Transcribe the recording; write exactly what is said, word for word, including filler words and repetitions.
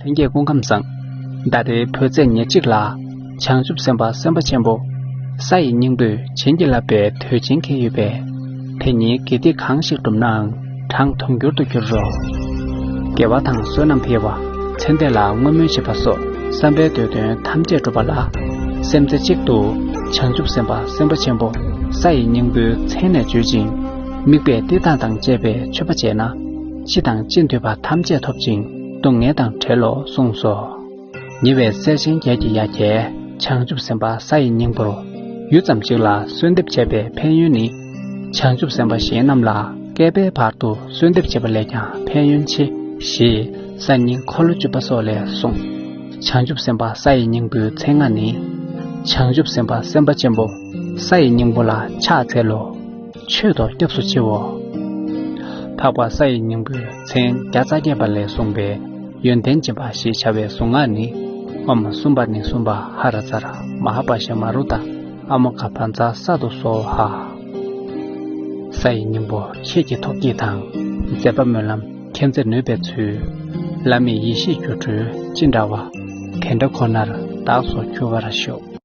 ལྷན་རྒྱས་སྐུ་ཁམས་བཟང་། ད་རེས་བོད་ཚེས་ཉེར་གཅིག་ལ། བྱང་ཆུབ་སེམས་དཔའ་སེམས་དཔའ་ཆེན་པོ། ས་ཡི་སྙིང་པོས་བྱིན་གྱིས་བརླབས་པའི་དུས་ཆེན་འཁེལ་ཡོད་པས། དེ་ཉིད་དགེ་སྡིག་གང་ཞིག་བསྒྲུབས་ནའང་གྲངས་དུང་འགྱུར་དུ་འགྱུར་རོ། དགེ་བ་དང་བསོད་ནམས་འཕེལ་བ། ཚེ་འདས་ལ་བསྔོ་སྨོན་བྱེད་པ་སོགས་བསམ་པའི་འདོད་དོན་ཐམས་ཅད་འགྲུབ་པ་ལ། སེམས་རྩེ་གཅིག་ཏུ་བྱང་ཆུབ་སེམས་དཔའ་སེམས་དཔའ་ཆེན་པོ་ས་ཡི་སྙིང་པོའི་མཚན་ནས་བརྗོད་ཅིང་། དམིགས་པས་བསྟི་སྟངས་དང་བཅས་པའི་མཆོད་པ་བྱས་ན། ཅི་དང་ཅི་འདོད་པ་ཐམས་ཅད་ཐོབ་ཅིང་སྡུག་བསྔལ་དང་བྲལ་ལོ་གསུངས་སོ། ཉེ་བའི་སྲས་ཆེན་བརྒྱད་ཀྱི་ཡ་གྱལ་བྱང་ཆུབ་སེམས་དཔའ་ས་ཡི་སྙིང་པོར་ཡུད་ཙམ་ཅིག་ལ་གསོལ་འདེབས་བྱས་པའི་ཕན་ཡོན་ནི། བྱང་ཆུབ་སེམས་དཔའ་གཞན་རྣམས་ལ་བསྐལ་པའི་བར་དུ་གསོལ་འདེབས་བྱེད་པ་ལས་ཀྱང་ཕན་ཡོན་ཆེ་ཞེས་ས་སྙིང་འཁོར་ལོ་བཅུ་པ་སོགས་ལས་གསུངས། བྱང་ཆུབ་སེམས་དཔའ་ས་ཡི་སྙིང་པོའི་མཚན་སྔགས་ནི། བྱང་ཆུབ་སེམས་དཔའ་སེམས་དཔའ་ཆེན་པོ་ས་ཡི་སྙིང་པོ་ལ་ཕྱག་འཚལ་ལོ། མཆོད་དོ་སྐྱབས་སུ་མཆིའོ། འཕགས་པ་ས་ཡི་སྙིང་པོའི་མཚན་བརྒྱ་རྩ་བརྒྱད་པ་ལས་གསུངས་པའི་ཡོན་ཏན་སྦྱིན་པ་ཞེས་བྱ་བའི་གཟུངས་སྔགས་ནི། ཨོཾ་སུམྦྷ་ནི་སུམྦྷ་ཧ་ར་ཙ་ར་མ་ཧཱ་པ་ཤ་མ་རུ་ཏ་ཨ་མོ་ག་བཛྲ་ས་ཏུ་སྭཱ་ཧཱ། ས་ཡི་སྙིང་པོ་ཁྱེད་ཀྱི་ཐུགས་བསྐྱེད་དང་། མཛད་པ་སྨོན་ལམ་མཁྱེན་བརྩེ་ནུས་པའི་ཚུལ། བླ་མེད་ཡེ་ཤེས་སྒྱུ་འཕྲུལ་ཅི་འདྲ་བ། དེ་འདྲ་ཁོ་ནར་བདག་སོགས་འགྱུར་བར་ཤོག།